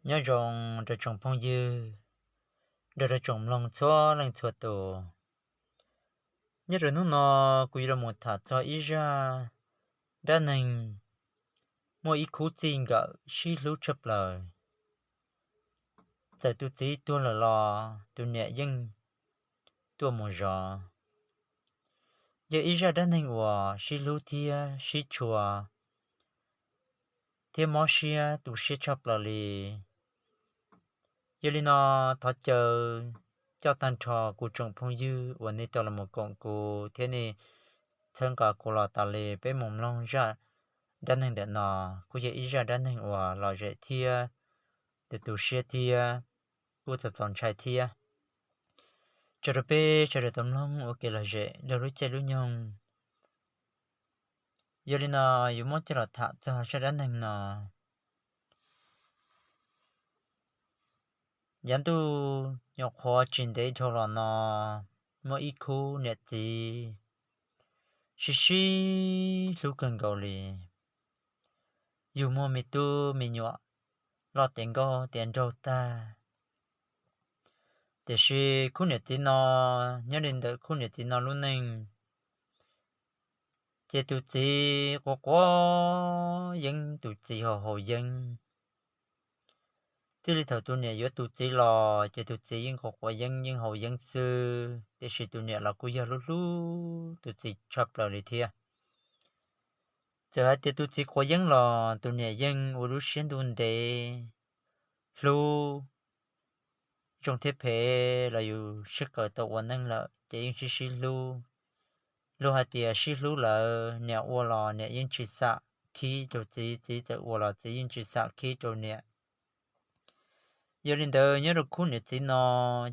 Nyob zoo rau tsoom phooj ywg, nrog rau tsoom mloog txhua leej txhua tus. Nyob rau hnub no kuv yuav los tham txog ib zaj dab neeg muaj ib khub txij nkawm sib hlub tshaj plaws. Txawm tus txiv tuag lawm los tus niam yeej tuaj mus zov. Yog ib zaj dab neeg uas sib hlub thiab sib tshua thiab mob siab tu siab tshaj plaws li. Yog li no, thov caw coj tag nrho kuv tsoom phooj ywg uas nej tau los koom kuv thiab nej txhawb nqa kuv los tas li, peb mus mloog zaj dab neeg ntawm no. Kuj yog ib zaj dab neeg uas lom zem thiab tu siab thiab kuj txaus txaus ntshai thiab. Tso rau peb sawv daws tau mloog ua kev lom zem rau lub caij lub nyoog. Yog li no, yuav muab coj los tham txog zaj dab neeg no. Yav ntuj nyuam qhuav tsis ntev dhau los no, muaj ib khub niam txiv sib sib hlub kawg nkaus li. Yug muaj me tub me nyuam loj tiav nkauj tiav nraug tag. Tiam sis khub niam txiv no, nyob li ntawm khub niam txiv no lub neej, ces tus txiv quav quav yeeb, tus txiv haus haus yeeb. Txij li thaum tus niam yuav tus txiv los ces tus txiv yeej quav quav yeeb yeej haus yeeb xwb, tiam sis tus niam los kuj yog hlub hlub tus txiv tshaj plaws li thiab. Txawm hais tias tus txiv quav yeeb los tus niam yeej ua lub siab ntuj ntev, hlub. Zoo thiab phem los yus sib qawm tau ua neej lawm ces yeej sib sib hlub. Luag hais tias sib hlub lawm, niam ua los niam yeej tsis xam khib rau txiv, txiv txawm ua los txiv yeej tsis xam khib rau niam. Yog li ntawd, nyob rau khub niam txiv no,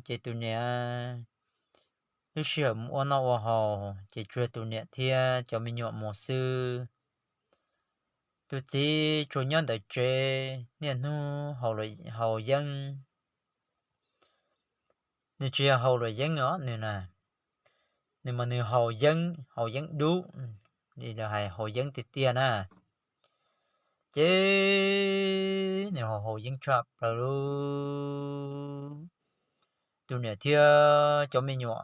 ces tus niam lub sij hawm mus ua noj ua haus ces tsuas tus niam thiab cov me nyuam mus xwb. Tus txiv tsuas nyob ntawm tsev niaj hnub haus yeeb. Nws tsis yog haus luam yeeb os, nws na, nws mas nws haus yeeb, haus yeeb dub, hais haus yeeb tiag tiag na. Ces nws haus haus yeeb tshaj plaws li. Tus niam thiab cov me nyuam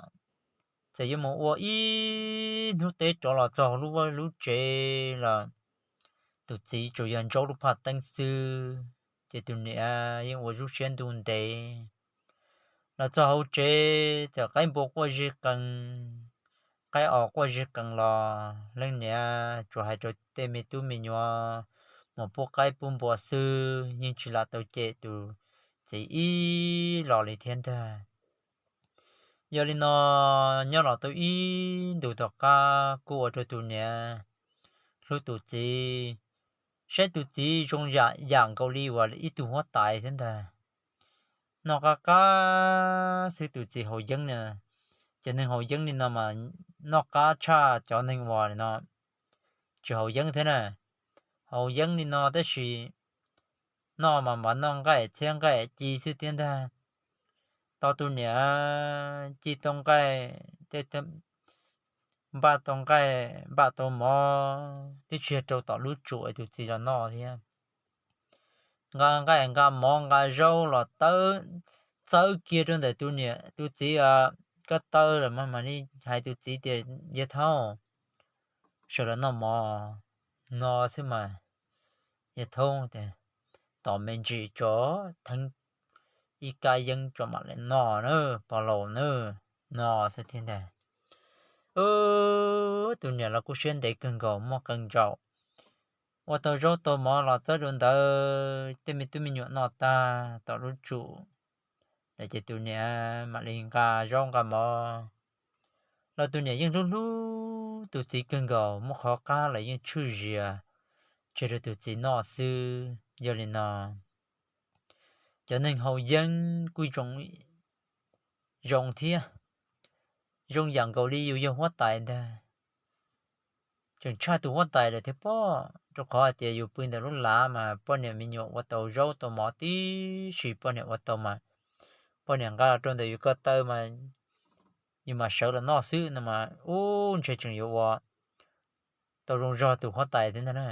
txawm yuav mus ua ib hnub teb rov los txog lub vaj lub tsev los tus txiv tsuas yog ntsaub lub phaj teeb xwb, ces tus niam yeej ua lub siab ntuj ntev. Los txog hauv tsev txawm qaib npua quaj zig qees, qaib os quaj zig qees los leej niam tsuas hais rau tej me tub me nyuam mus pub qaib pub npua xwb, yeej tsis lam tau cem tus txiv ib los li thiab ntag. Yog li no, nyob los tau ib ntus tom qab kuj ua rau tus niam hlub tus txiv, saib tus txiv zoo yam nkaus li uas ib tug huab tais thiab ntag. Noj qab qab xwb, tus txiv haus yeeb na. Cov neeg haus yeeb li no mas noj qab tshaj cov neeg uas no tsis haus yeeb thiab na. Haus yeeb li no tab sis noj mas npaj noj nqaij txhiab nqaij ci xwb thiab ntag. Tau tus niam ci tau nqaij, npaj tau nqaij npaj tau mov twb tsis yog rau tom lub tsum es tus txiv los noj thiab. Nqa nqaij nqa mov nqa zaub los txawb kiag rau ntawm tus niam, tus txiv, koj tau lawm mas mam li hais tus txiv tias, Yawg Thaub, sawv los noj mov no xwb mas. Yawg Thaub tias, Tom me ntsis tso, theeb ib kab yeeb tso mam li noj na, pog laus na, no xwb thiab ntag. Tus niam los kuj siab ntev kawg nkaus, muaj qee zaum ua tau zaub tau mov los txawb rau ntawd tej me tub me nyuam noj tag tom lub tsum lawm ces tus niam mam li nqa zaub nqa mov los tus niam yeej hlub hlub tus txiv kawg nkaus, muaj qhov qab los yeej tshwj zias tseg rau tus txiv noj xwb. Yog li no, cov neeg haus yeeb kuj zoo thiab, zoo yam nkaus li yus yog huab tais ntag. Tseem tshaj tus huab tais lawm thiab pob, rau qhov hais tias yus pw ntawm lub lav mas poj niam me nyuam ua tau zaub tau mov tib si, poj niam ua tau mas poj niam nqa los rau ntawm yus ko taw mas yus mam sawv los noj xwb no mas ub ntshe tseem yuav ua tau zoo zog tus huab tais thiab ntag na.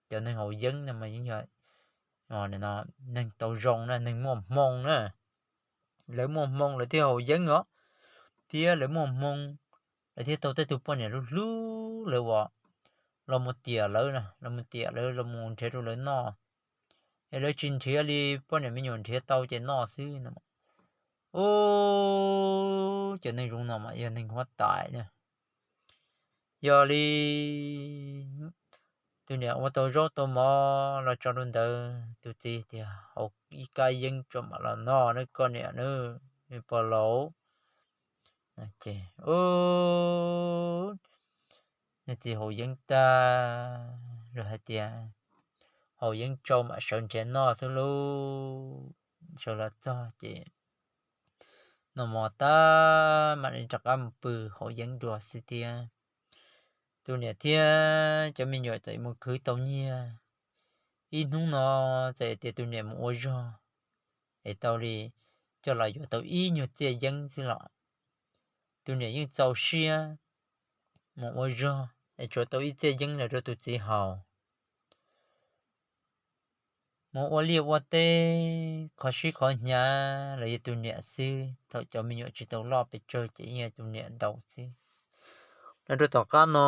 Cov neeg haus yeeb no mas yeej yog neeg tau zoo na, neeg muaj hmoo na, lawv muaj hmoo lawv thiaj haus yeeb os, thiab lawv muaj hmoo lawv thiaj tau tej tug poj niam hlub hlub lawv uas los mus tiam lawv, los mus tiam lawv, los mus nrhiav rau lawv noj, es lawv tsis nrhiav li, poj niam me nyuam nrhiav tau ces noj xwb no. Ub, cov neeg zoo no mas yog neeg huab tais na. Yog li tus niam ua tau zaub tau mov los tso rau ntawd, tus txiv tias, Haus ib kab yeeb tso mam los noj nawb koj niam nawb, me pog laus. Ces nws txiv haus yeeb tag, luag hais tias haus yeeb tsau mam sawv nrhiav noj xwb lauj. Sawv los txog ces noj mov tag mam li rov qab mus pw haus yeeb dua xwb thiab. Tus niam thiab cov me nyuam txawm mus khwv tau nyiaj, ib hnub no txawm tias tus niam mus ua zog es tau li coj los yuav tau ib nyuag txiaj yeeb xwb los tus niam yeej txaus siab mus ua zog es tsuav tau ib txiaj yeeb los rau tus txiv haus. Mus ua liaj ua teb, qhov sib qhov hnyav los yog tus niam xwb, thaum cov me nyuam tsis tau loj pes tsawg ces yeej yog tus niam ntaus xwb. Los rau tom qab no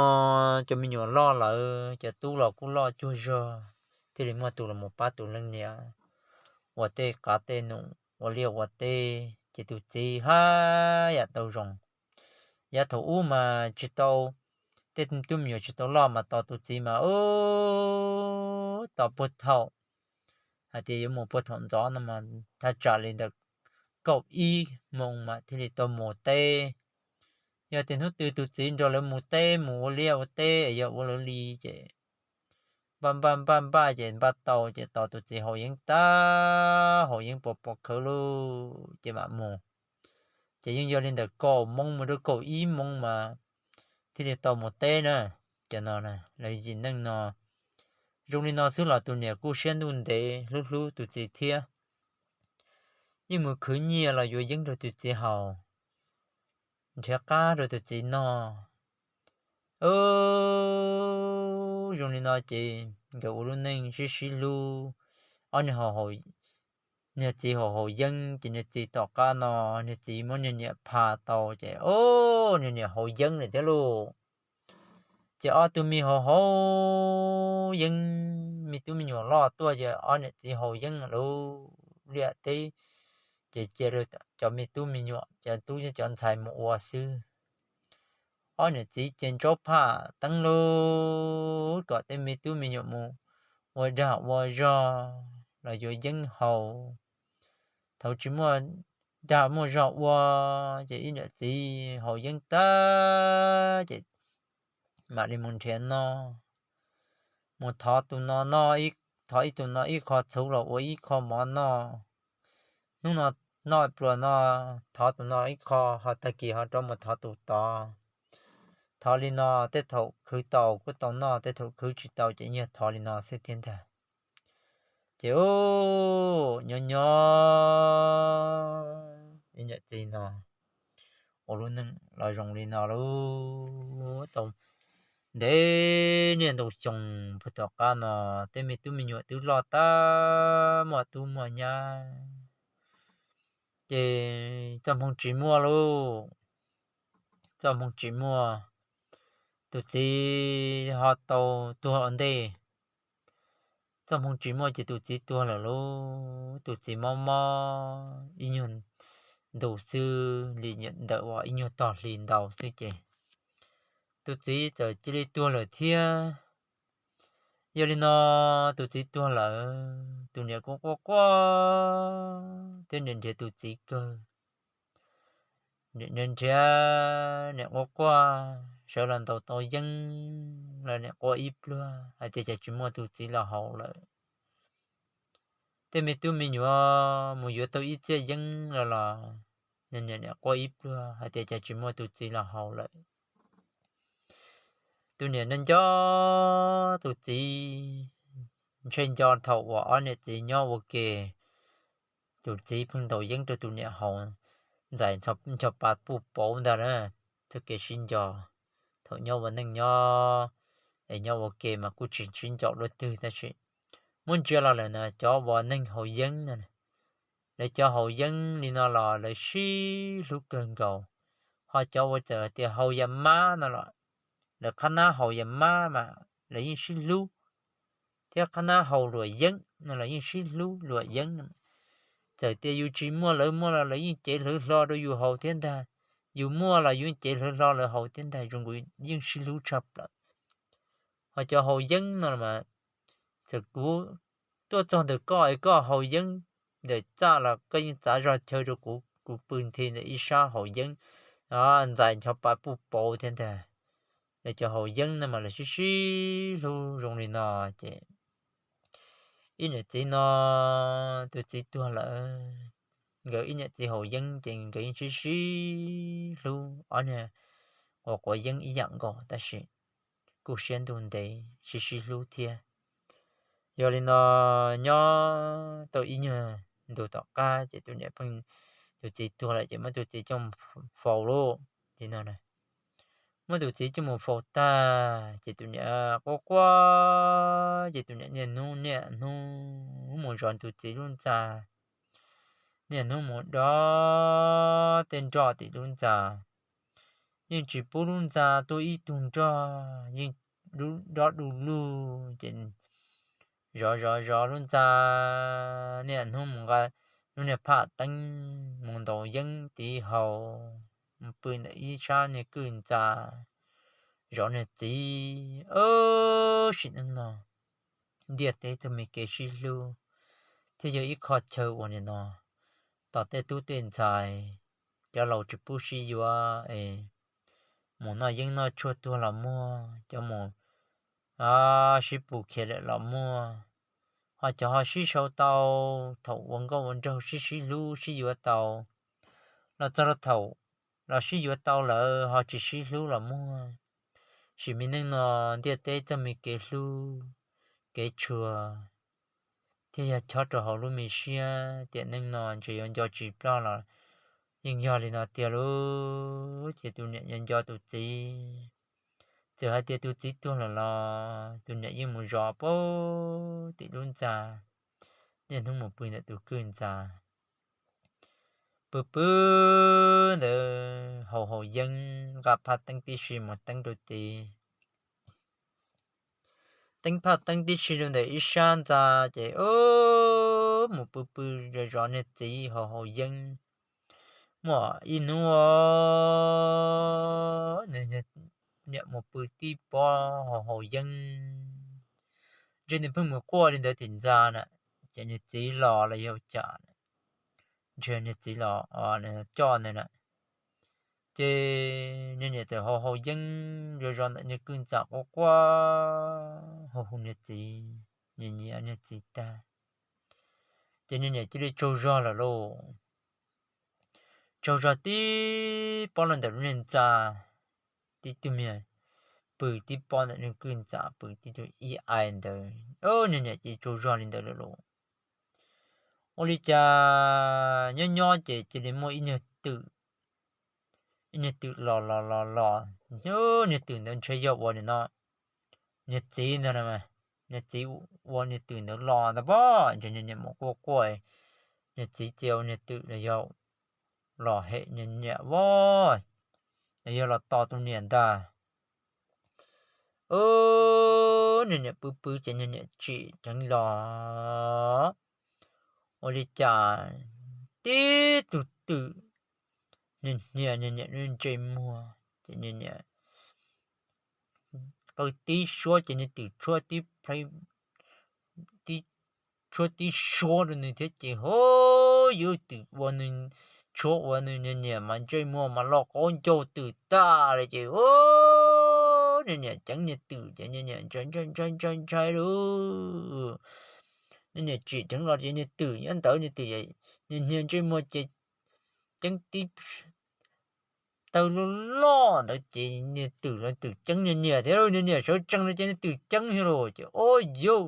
cov me nyuam loj lawm, cov tub los kuj loj cuag zog, thiaj li muaj tus los mus pab tus leej niam ua tej qav tej num, ua liaj ua teb, ces tus txiv haj yam tau zoo. Yav thaum ub mas tsis tau, tej tub me nyuam tsis tau loj mas tos tus txiv mas tos puag thaum, hais tias yuav mus puag thaum ntxov no mas thaj tsam li ntawm kaum ib moos mas thiaj li tau mus teb. Yog tias hnub twg tus txiv nrog lawv mus teb mus ua liaj ua teb es yog ua lawv li ces npaj npaj npaj npaj ces npaj tau ces tos tus txiv haus yeeb tag, haus yeeb pos pos khawv lawm ces mam mus. Ces yeej yog li ntawm kaum moos mus rau kaum ib moos mas thiaj li tau mus teb na. Cov no, lawv yim neej no zoo li no xwb los tus niam kuj siab ntuj ntev hlub hlub tus txiv thiab. Yeej mus khwv nyiaj los yuav yeeb rau tus txiv haus, nrhiav qab rau tus txiv noj. Zoo li no ces nkawd ua lub neej sib sib hlub. Ob niag txiv haus haus yeeb ces niag txiv tom qab no, niag txiv muab niag niam pha tau ces o, niag niam haus yeeb lawm thiab lauj. Ces ob tug me haus haus yeeb, me tub me nyuam loj tuaj ces ob niam txiv haus yeeb lawm liaj teb, ces cia rau cov me tub me nyuam, cov tub cov ntxhais mus ua xwb. Ob niam txiv ces ntsaub phaj teeb lub kom tej me tub me nyuam mus ua dag ua zog los yuav yeeb haus. Thaum tsis muaj dag muaj zog ua, ces ib niam txiv haus yeeb tag ces mam li mus nrhiav noj, mus thov tus no noj, thov ib tug no ib qho txhuv los ua ib qho mov noj. Hnub no noj pluas no, thov tus no ib qho, ho tag kis ho rov mus thov tus tod. Thov li no, tej thaum khwv tau kuj tau noj, tej thaum khwv tsis tau ces nyiag thov li no xwb thiab ntag. Ces nyob nyob ib niam txiv no ua lub neej los zoo li no lub tau ntev niaj ntau xyoo puag tom qab no, tej me tub me nyuam twb loj tag, muaj tub muaj nyab. Ces txoj hmoo tsis muaj lauj, txoj hmoo tsis muaj, tus txiv ho tau tuag ua ntej. Txoj hmoo tsis muaj ces tus txiv tuag lawm lauj, tus txiv mob mob ib nyuag ntus xwb li ntawm uas ib nyuag tog hli ntau xwb ces tus txiv txawm cia li tuag lawm thiab. Yog li no, tus txiv tuag lawm, tus niam kuj quaj quaj thiab niam nrhiav tus txiv kawg. Niam nrhiav, niam quaj quaj, sawv los ntaus tau yeeb los niam quaj ib pluag hais tias cas tsis muaj tus txiv los haus lawm. Tej me tub me nyuam mus yuav tau ib txiaj yeeb los los, niam niam quaj ib pluag hais tias cas tsis muaj tus txiv los haus lawm. Tus niam nco nco tus txiv, ntshe nco thaum uas ob niam txiv nyob ua ke, tus txiv pheej ntaus yeeb rau tus niam haus, ntxais ncho pa puj pauv ntag na. Txoj kev sib nco thaum nyob ua neej nyob es nyob ua ke mas kuj tsis sib nco dua twg tab sis muab ntsia los lawm no cov uas neeg haus yeeb no, lawv cov haus yeeb li no los lawv sib hlub kawg nkaus. Ho cov uas txawm tias haus yam mab no los, lawv qhab nab haus yam mab mas lawv yeej sib hlub, thiab qhab nab haus luam yeeb no los yeej sib hlub luam yeeb no. Txawm tias yus tsis muaj lawv muaj los lawv yeej cev hlawv hlo rau yus haus thiab ntag, yus muaj los yus yeej cev hlawv hlo lawv haus thiab ntag, zoo nkaus yeej sib hlub tshaj plaws. Ho cov haus yeeb no mas, txawm kuv tuaj txog ntawm koj es koj haus yeeb ntawm txaj los koj yeej txav zog chaw rau kuv, kuv pw nthi ntawm ib sab haus yeeb, ntxais nchov pa puj pauv thiab ntag. Lawv cov haus yeeb no mas lawv sib sib hlub zoo li no ces ib niam txiv no tus txiv tuag lawm, nkawd ib niam txiv haus yeeb ces nkawd yeej sib sib hlub, ob niag uas quav yeeb ib yam nkaus tab sis kuj siab ntuj ntev sib sib hlub thiab. Yog li no nyob tau ib nyuag ntu tom qab ces tus niam pheej, tus txiv tuag lawm ces muab tus txiv coj faus lauj. Ces no muab tus txiv coj mus faus tag ces tus niam quaj quaj ces tus niam niaj hnub niaj hnub mus zov tus txiv lub ntxa, niaj hnub mus dob tej nroj tim lub ntxa, yeej tsis pub lub ntxa tuaj ib tug nroj, yeej dob du lug ces zov zov zov lub ntxa, niaj hnub mus nqa lub niag phaj teeb mus ntaus yeeb tiv haus, mus pw ntawm ib sab niag kwj ntxa, zov niag txiv. Sim neej no ntiaj teb txoj me kev sib hlub thiaj yog ib qho chaw uas nim no tos tej tub tej ntxhais, cov laus tsis pub sib yuav es mus noj yeeb noj tshuaj tuag los muaj, cov mus sib pus khiav lawm los muaj, ho cov ho sib sau tau thaum ua nkauj ua nraug sib sib hlub sib yuav tau, los txog rau thaum los sib yuav tau lawm ho tsis sib hlub los muaj. Sim me neej no ntiaj teb txoj me kev hlub kev tshua thiaj yog chob rau hauv lub me siab tiam neej no ntshe yuav nco tsis ploj los yeej yog li no tiag lauj. Ces tus niam nco nco tus txiv, txawm hais tias tus txiv tuag lawm los tus niam yeej mus zov puag tim lub ntxa, niaj hnub mus pw ntawm tus kwj ntxa, pw pw ntawd haus haus yeeb, nqa phaj teeb tib si mus teeb rau tid, teeb phaj teeb tib si rau ntawm ib sab ntxa, ces mus pw pw zov zov niag txiv haus haus yeeb. Muaj ib hnub nws niam mus pw tib pob haus haus yeeb, ntshe nws pheej mus quaj li ntawd tim ntxa na, ces niag txiv los los yog cas, ntshe niag txiv los coj ntawd na. Ces niag niam txawm haus haus yeeb zov zov ntawm niag kwj ntxa quaj quaj hu hu niag txiv, nyiam nyiam niag txiv tag, ces niag niam cia li tsaug zog lawm lauj. Tsaug zog tib pob los ntawm lub niag ntxa, tib tug me pw tib pob ntawm niag kwj ntxa pw tib tug ib ai ntawd, niag niam cia li tsaug zog li ntawd lawm lauj. Ua li cas nyob nyob ces cia li muaj ib niag twm, ib niag twm los los los los, niag twm ntawd ntshe yog ua nim no niag txiv ntag, niag txiv ua niag twm ntawd los ntag pob, ntshe niag niam mus quaj quaj, niag txiv cia ua niag twm los yog los hem niag niam pob, los yog los tos tus niam ntag. Niag niam pw pw ces niag niam tsim dheev los, ua li cas tib tug twm hnia niag niam lub ntsej muag ces niag niam qw tib suab ces niag twm tshuab tib, tib tshuab tib suab rau nws thiab ces ho yuav twm ua nws, tshuab ua nws niag niam mas ntsej muag mas loj qaub ncaug twm tag li ces niag niam ceev niag twm ces niag niam ntshai ntshai ntshai ntshai lauj. Niag niam tsim dheev los ces niag twm nyob ntawd, niag twm niag niag ntsej muag ces ceeb tib taw loj loj ntawd ces niag twm los twm ceeb niag niam thiab, niag niam sawv tsees los ces niag twm ceeb thiab lauj ces o yauj,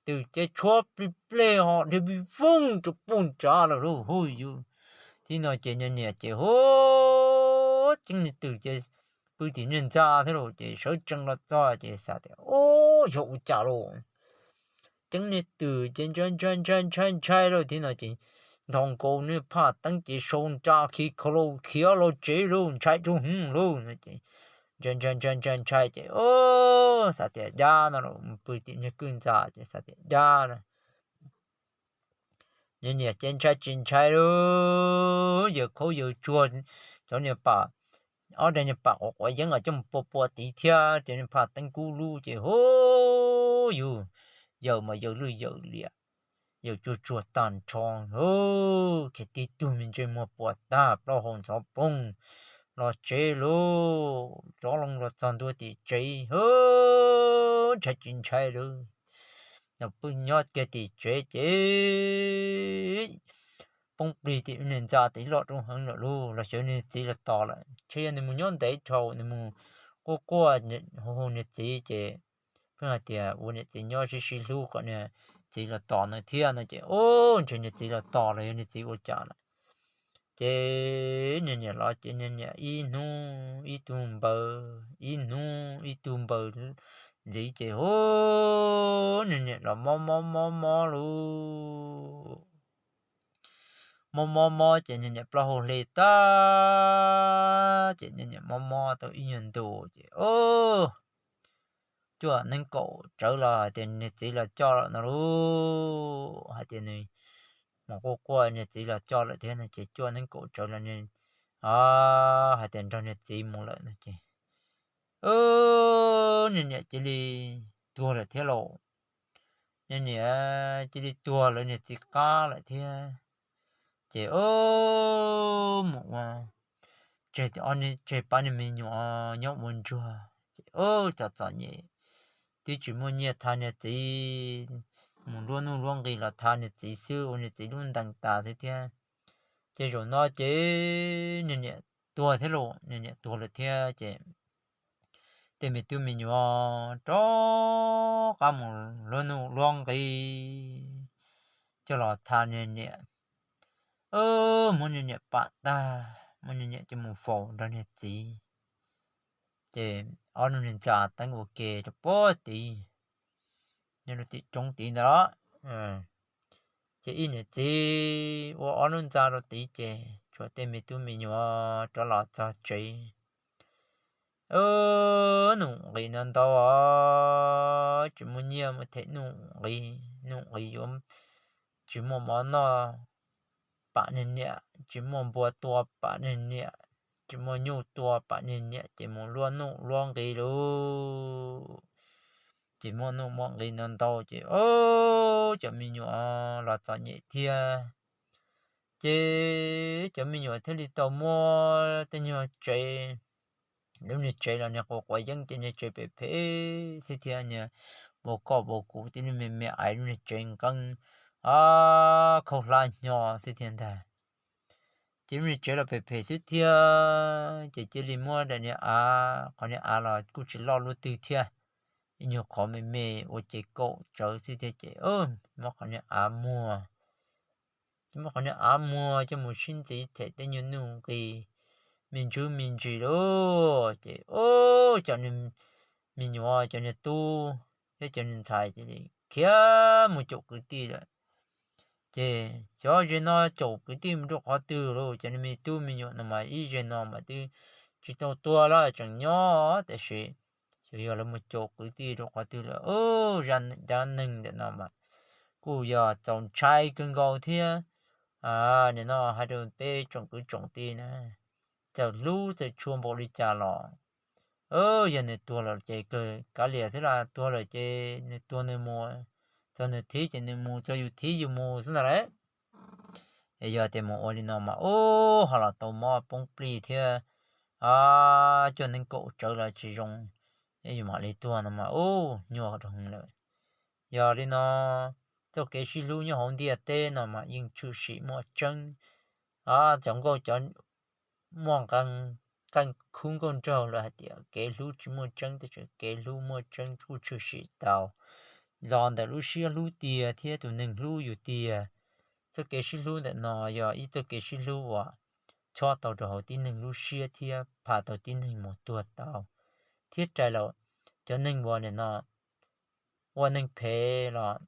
twm ces tshuab plig pleg ho dhia pig vooj rau puag nrad lawm lauj hu yus. Tib no ces niag niam ces hu ceeb niag twm ces pw tim niag ntxa thiab lauj ces sawv tsees los txog ces xav tias o, yog ua cas lauj. yeeb niag twm ces ntshai ntshai ntshai ntshai ntshai lawm thiab no ces nthos nkaus niag phaj teeb ces sau nra khi khau lauj, khiav los tsev lauj, ntshai tshaj hwv lauj no ces ntshai ntshai ntshai ntshai ntshai ces xav tias dab no los pw tim niag kwj ntxa ces xav tias dab no. Niag niam ces ntshai tsis ntshai lauj, yawm khaub yawm tsuag, cov niag pam, ob daig niag pam quav quav yeeb los coj mus pua pua tid thiab ces niag phaj teeb kub lub ces hu, yus yawm mas yawm lwj yawm liam, yawm tsuag tsuag tag nrho, hu, khiav tib tug me ntsej muag puas tag plaub hau ntxhov poog los tsev lauj, tov loo los txog ntua tim tsev, hu, ntshai tsis ntshai lauj. Los pw nyob kiag tim tsev ces poob plig tim niag ntxa tid loj rau heev lawm lauj, los xyov niag txiv los tos lawm, ntshe yog nws mus nyob ntev dhau nws mus quaj quaj hu hu niag txiv ces pheej hais tias ua niam txiv nyob sib sib hlub kom niag txiv los tos nws thiab no ces ub, ntshe niag txiv los tos los yog niag txiv ua cas lawm. Ces niag niam los ces niag niam ib hnub ib tug npaws, ib hnub ib tug npaws ntxiv ces hu, niag niam los mob mob mob mob lauj. Mob mob mob ces niag niam plaub hau hle tag ces niag niam mob mob tau ib nyuag ntu ces ub, cuaj neeb kaum tsawv los hais tias niag txiv los coj lawm no lauj, hais tias nws mus quaj quaj niag txiv los coj lawm thiab no ces cuaj neeb kaum tsawv los nws hais tias nrog niag txiv mus lawm no ces niag niam cia li tuag lawm thiab lauj. Niag niam cia li tuag lawv niag txiv qab lawm thiab. Ces ub, mus ua tseg pab niag me nyuam nyob ua ntsuag ces ub, txom txom nyem, twb tsis muaj nyiaj tha niag txiv, mus luab nuj luab nqis los tha niag txiv xwb ua niag txiv lub ntees tas xwb thiab. Ces zaum no ces niag niam tuag thiab lauj, niag niam tuag lawm thiab ces tej me tub me nyuam rov qab mus luab nuj luab nqis coj los tha niag niam, muab niag niam pam tag, muab niag niam coj mus faus nrog niag txiv. Ces ob niag ntxa teeb ua ke rau puag tid, nyob rau tim roob tid ntawd. Ces ib niam txiv ua ob lub ntxa rau tid ces tshuav tej me tub me nyuam rov los txog tsev. Nuj nqis no ntau os, tsis muaj nyiaj mus them nuj nqis, nuj nqis yuav tsis muaj mov noj pam niag niam, tsis muaj npua tua pam niag niam, tsis muaj nyuj tua pam niag niam ces mus luab nuj luab nqis lauj. Ces muaj nuj muaj nqis no ntau ces cov me nyuam los txom nyem thiab. Ces cov me nyuam thiaj li tau muab tej nyuag tsev, lub niag tsev los niag quav quav yeeb ces niag tsev phem phem xwb thiab, niag vau koj vau kuv tib lub me me aiv, lub niag tsev nqeeb khaub hlab hnyo xwb thiab ntag. Ces lub niag tsev los phem phem xwb thiab ces cia li muab daim niag av, qhov niag av los kuj tsis loj luaj twg thiab, ib nyuag qhov me me ua ces kaum tsawv xwb thiab ces muab qhov niag av muag, ces muab qhov niag av muag coj mus sib ntxiv them tej nyuag nuj nqis me ntsuj me ntsis lauj. Ces cov me nyuam, cov niag tub thiab cov niag ntxhais cia li khiav mus caum kwv tij lawm. Ces xyov ze no caum kwv tij mus rau qhov twg lauj, cov me tub me nyuam no mas ib ze no mas twb tsis tau tuag lawm tseem nyob, tab sis xyov yog lawv mus caum kwv tij rau qhov twg lawm. Cov neeg ntawm no mas kuj yog txaus ntshai kawg nkaus thiab. Nim no hais rau peb tsoom kwv tsoom tij na, txawm hlub txawm tshua npaum li cas los yog nws tuag lawm ces kawg kav liam xwb las, tuag lawm ces nws tuag nws mus, txog nws thib ces nws mus, txog yus thib yus mus xwb ntag lauj. Es yog tias mus ua li no mas ub, ho los tau mob poob plig thiab, cuaj neeb kaum tsawv los tsis zoo, yus mam li tuag no mas ub, nyuaj rau heev lawm. Yog li no txoj kev sib hlub nyob hauv ntiaj teb no mas yeej tshwm sim muaj tseeb. Cov nkauj cov muaj qee khub nkauj nraug lawv hais tias kev hlub tsis muaj tseeb, tab sis kev hlub muaj tseeb kuj tshwm sim tau los ntawm lub siab hlub tiag thiab tus neeg hlub yus tiag. Txoj kev sib hlub ntawm no yog ib txoj kev sib hlub uas chob tau rau hauv tib neeg lub siab thiab pham tau tib neeg mus tuag tau, thiab rais los cov neeg uas nim no ua neeg phem los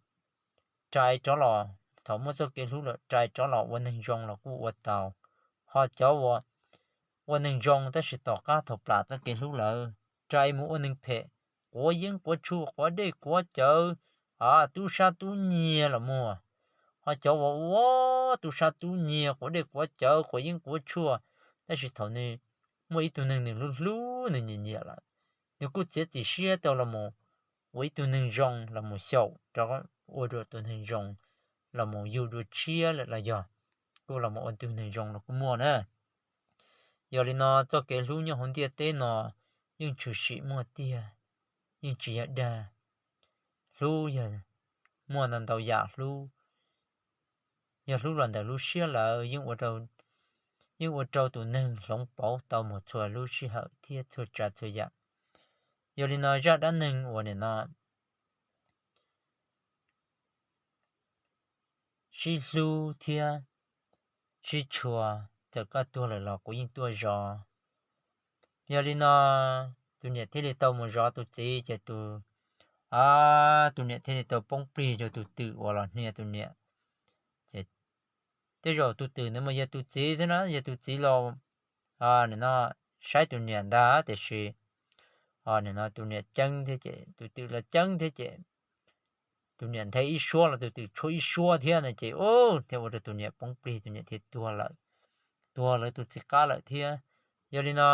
rais rov los, thaum muaj txoj kev hlub lawm rais rov los ua neeg zoo los kuj ua tau. Ho cov uas ua neeg zoo tab sis tom qab thaum plam txoj kev hlub lawm rais mus ua neeg phem, quav yeeb quav tshuaj, quav dej quav cawv, tub sab tub nyiag los muaj. Ho cov uas ua tub sab tub nyiag, quav dej quav cawv, quav yeeb quav tshuaj, tab sis thaum nws muaj ib tug neeg nws hlub hlub nws nyiam nyiam lawm, nws kuj txiav txim siab tau los mus ua ib tug neeg zoo los mus xyaum rov ua dua tus neeg zoo, los mus yug dua tshiab lawm los yog kuj los mus ua tus neeg zoo los kuj muaj na. Yog li no txoj kev hlub nyob hauv ntiaj teb no yeej tshwm sim muaj tiag, yeej tsis yog dag. Hlub yog muaj ntau ntau yam hlub. Yog hlub los ntawm lub siab lawm yeej ua rau tus neeg hloov pauv tau mus txhua lub sij hawm thiab txhua tsav txhua yam. Yog li no zaj dab neeg uas nim no sib hlub thiab sib tshua, txawm koj tuag lawm los kuv yeej tuaj zov. Yog li no tus niam thiaj li tau mus zov tus txiv ces tus, tus niam thiaj li tau poob plig rau tus twm uas los hnia tus niam. Ces tej zaum tus twm ntawd mas yog tus txiv thiab na, yog tus txiv los nim no saib tus niam ntag, tiam sis nim no tus niam ceeb thiab ces tus twm los ceeb thiab ces tus niam nthe ib suab los tus twm tshuab ib suab thiab na ces thiaj ua rau tus niam poob plig, tus niam thiaj tuag lawm, tuag lawv tus txiv qab lawm thiab. Yog li no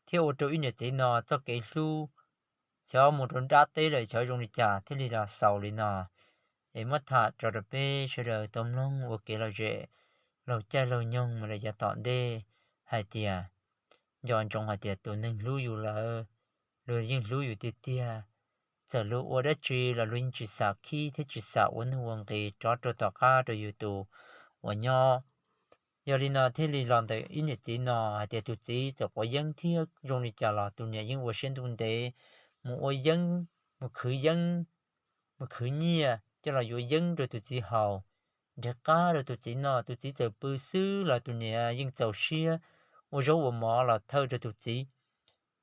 thiaj ua rau ib niam txiv no txoj kev hlub xyov mus rau nrab teb lawm xyov zoo li cas thiaj li los xaus li no. Es muab tham tso rau peb sawv daws tau mloog ua kev lom zem laug caij laug nyoog mus lawm yav tom ntej hais tias nco ntsoov hais tias tus neeg hlub yus lawm, luag yeej hlub yus tiag tiag. Txawm luag ua dab tsi los luag yeej tsis xam khib thiab tsis xam ua nuj ua nqis rov rau tom qab rau yus tus uas nyob. Yog li no thiaj li los ntawm ib niam txiv no hais tias tus txiv txawm quav yeeb thiab zoo li cas los tus niam yeej ua siab ntuj ntev mus ua yeeb, mus khwv yeeb, mus khwv nyiaj coj los yuav yeeb rau tus txiv haus, nrhiav qab rau tus txiv noj. Tus txiv txawm pw xwb los tus niam yeej txaus siab ua zaub ua mov los thawj rau tus txiv.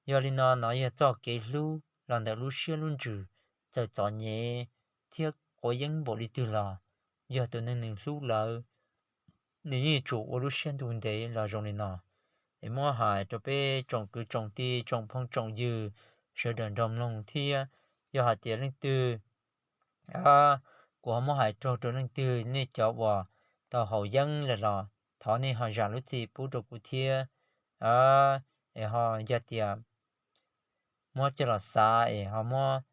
Yog li no nov yog txoj kev hlub los ntawm lub siab lub ntsws, txawm txom nyem thiab quav yeeb npaum li twg los yog tus neeg nws hlub lawm nws yeej yuav tsum ua lub siab ntuj ntev los zoo li no. Es muab hais rau peb tsoom kwv tsoom tij tsoom phooj tsoom ywg sawv daws nrog mloog thiab. Yog hais tias leej twg, kuv ho muab hais raug rau leej twg nej cov uas tau haus yeeb lawm los thov nej ho zam lub txim pub rau kuv thiab. Es ho yog tias muab coj los xav es ho muab,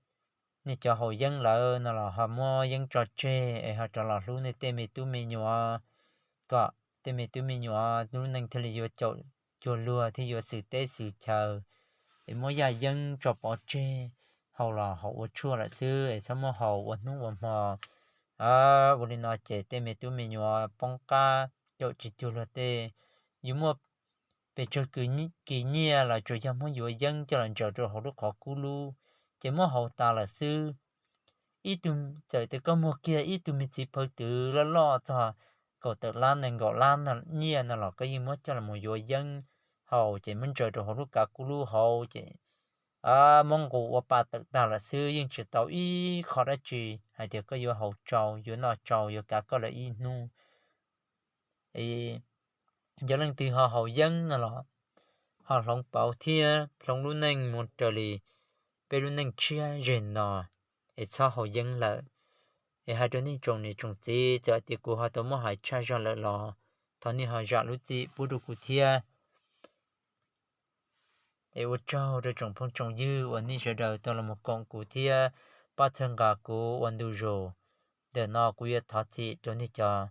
nej cov haus yeeb lawm no los ho muab yeeb tso tseg es ho rov los hlub nej tej me tub me nyuam, kom tej me tub me nyuam lub neej thiaj li yuav caum cuag luag thiab yuav xwm teb xwm chaw. Es muab yaj yeeb tso pov tseg, haus los haus ua tshuaj lawm xwb es txhob muab haus ua hnub ua hmo. Ua li no ces tej me tub me nyuam poob qab caum tsis cuag luag tej. Yus muaj pes tsawg kis nyiaj los tsuas yog muab yuav yeeb coj los ntsaws rau hauv lub qhov kub lub, ces muab haus tas lawm xwb. Ib tug, txawm tias koj muag kiag ib tug me txiv phaw twv loj loj txog kaum tawm lab nees nkaum lab nyiaj no los koj yeej muab coj los yuav yeeb haus ces muab ntsaws rau hauv lub kav kub lub hauv ces muab nqus ua pa tawm tag lawm xwb, yeej tsis tau ib qho dab tsi hais tias koj yuav haus tsau yuav noj tsau yuav kav koj lawm ib hnub. Yog leej twg ho haus yeeb no los ho hloov pauv thiab hloov lub neej mus raws li peb lub neej tshiab zeg no, es txhob haus yeeb lawm. Es hais rau nej tsoom niam tsoom txiv, txawm tias kuv ho tau muab hais tshaj zog lawm los thov nej ho zam lub txim pub rau kuv thiab. Es ua tsaug rau tsoom phooj tsoom ywg uas nej sawv daws tau los koom kuv thiab pab txhawb nqa kuv ua ntu zus. Ntawm no kuv yuav thov txim rau nej cov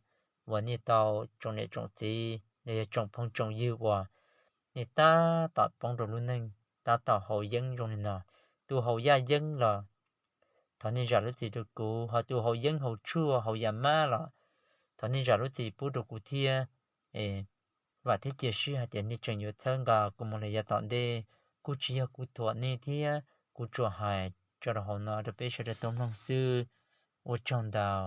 uas nej tau, tsoom niam tsoom txiv los yog tsoom phooj tsoom ywg uas nej tab tom poob rau lub neej tab tom haus yeeb zoo li no. Tus haus yaj yeeb los thov nej zam lub txim rau kuv, ho tus haus yeeb haus tshuaj haus yam mab los thov nej zam lub txim pub rau kuv thiab. Es vam thiab cia siab hais tias nej tseem yuav txhawb nqa kuv mus li yav tom ntej. Kuj tsis yog kuv thuam nej thiab, kuv tsuas hais tso rau hauv no rau peb sawv daws tau mloog xwb. Ua tsaug ntau.